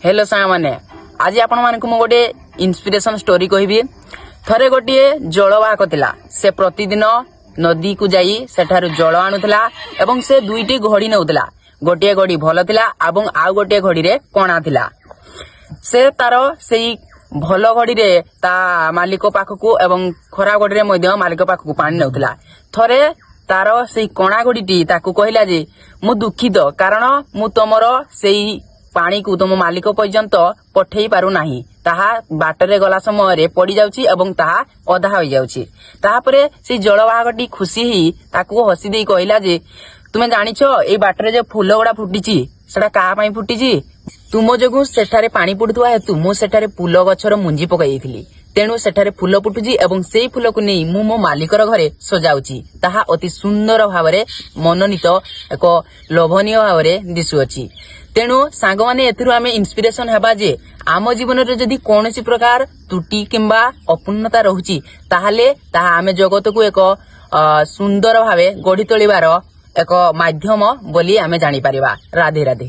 Hello ସାଙ୍ଗମାନେ, ଆଜି ଆପଣମାନଙ୍କୁ ମୁଁ ଗୋଟେ ଇନ୍ସପିରେସନ ଷ୍ଟୋରି କହିବି। ଥରେ ଗୋଟିଏ ଜଳବାହକ ଥିଲା। ସେ ପ୍ରତିଦିନ ନଦୀକୁ ଯାଇ ସେଠାରୁ ଜଳ ଆଣୁଥିଲା ଏବଂ ସେ ଦୁଇଟି ଘଡ଼ି ନେଉଥିଲା। ଗୋଟିଏ ଘଡ଼ି ଭଲ ଥିଲା ଏବଂ ଆଉ ଗୋଟିଏ ଘଡ଼ିରେ କଣା ଥିଲା। ସେ ତାର ସେଇ ଭଲ ଘଡ଼ିରେ ତା ମାଲିକ ପାଖକୁ ଏବଂ ଖରାପ ଘଡ଼ିରେ ମଧ୍ୟ ମାଲିକ ପାଖକୁ ପାଣି ନେଉଥିଲା। ଥରେ ତାର ସେଇ କଣା ଘଡ଼ିଟି ତାକୁ କହିଲା ଯେ, ମୁଁ ଦୁଃଖିତ, କାରଣ ମୁଁ ତମର ସେଇ ପାଣିକୁ ତୁମ ମାଲିକ ପର୍ଯ୍ୟନ୍ତ ପଠେଇ ପାରୁନାହିଁ। ତାହା ବାଟରେ ଗଲା ସମୟରେ ପଡିଯାଉଛି ଏବଂ ତାହା ଅଧା ହୋଇଯାଉଛି। ତାହାପରେ ସେଇ ଜଳବାହକଟି ଖୁସି ହେଇ ତାକୁ ହସି ଦେଇ କହିଲା ଯେ, ତୁମେ ଜାଣିଛ, ଏଇ ବାଟରେ ଯୋଉ ଫୁଲ ଗୁଡା ଫୁଟିଛି, ସେଟା କାହା ପାଇଁ ଫୁଟିଛି? ତୁମ ଯୋଗୁଁ ସେଠାରେ ପାଣି ପଡୁଥିବା ହେତୁ ମୁଁ ସେଠାରେ ଫୁଲ ଗଛର ମୁଞ୍ଜି ପକାଇ ଦେଇଥିଲି। ତେଣୁ ସେଠାରେ ଫୁଲ ଫୁଟୁଛି ଏବଂ ସେଇ ଫୁଲକୁ ନେଇ ମୁଁ ମୋ ମାଲିକର ଘରେ ସଜାଉଛି। ତାହା ଅତି ସୁନ୍ଦର ଭାବରେ ମନୋନୀତ, ଏକ ଲୋଭନୀୟ ଭାବରେ ଦିଶୁଅଛି। ତେଣୁ ସାଙ୍ଗମାନେ, ଏଥିରୁ ଆମେ ଇନ୍ସପିରେସନ ହେବା ଯେ ଆମ ଜୀବନରେ ଯଦି କୌଣସି ପ୍ରକାର ତ୍ରୁଟି କିମ୍ବା ଅପୂର୍ଣ୍ଣତା ରହୁଛି, ତାହେଲେ ତାହା ଆମେ ଜଗତକୁ ଏକ ସୁନ୍ଦର ଭାବେ ଗଢି ତୋଳିବାର ଏକ ମାଧ୍ୟମ ବୋଲି ଆମେ ଜାଣିପାରିବା। ରାଧେ ରାଧେ।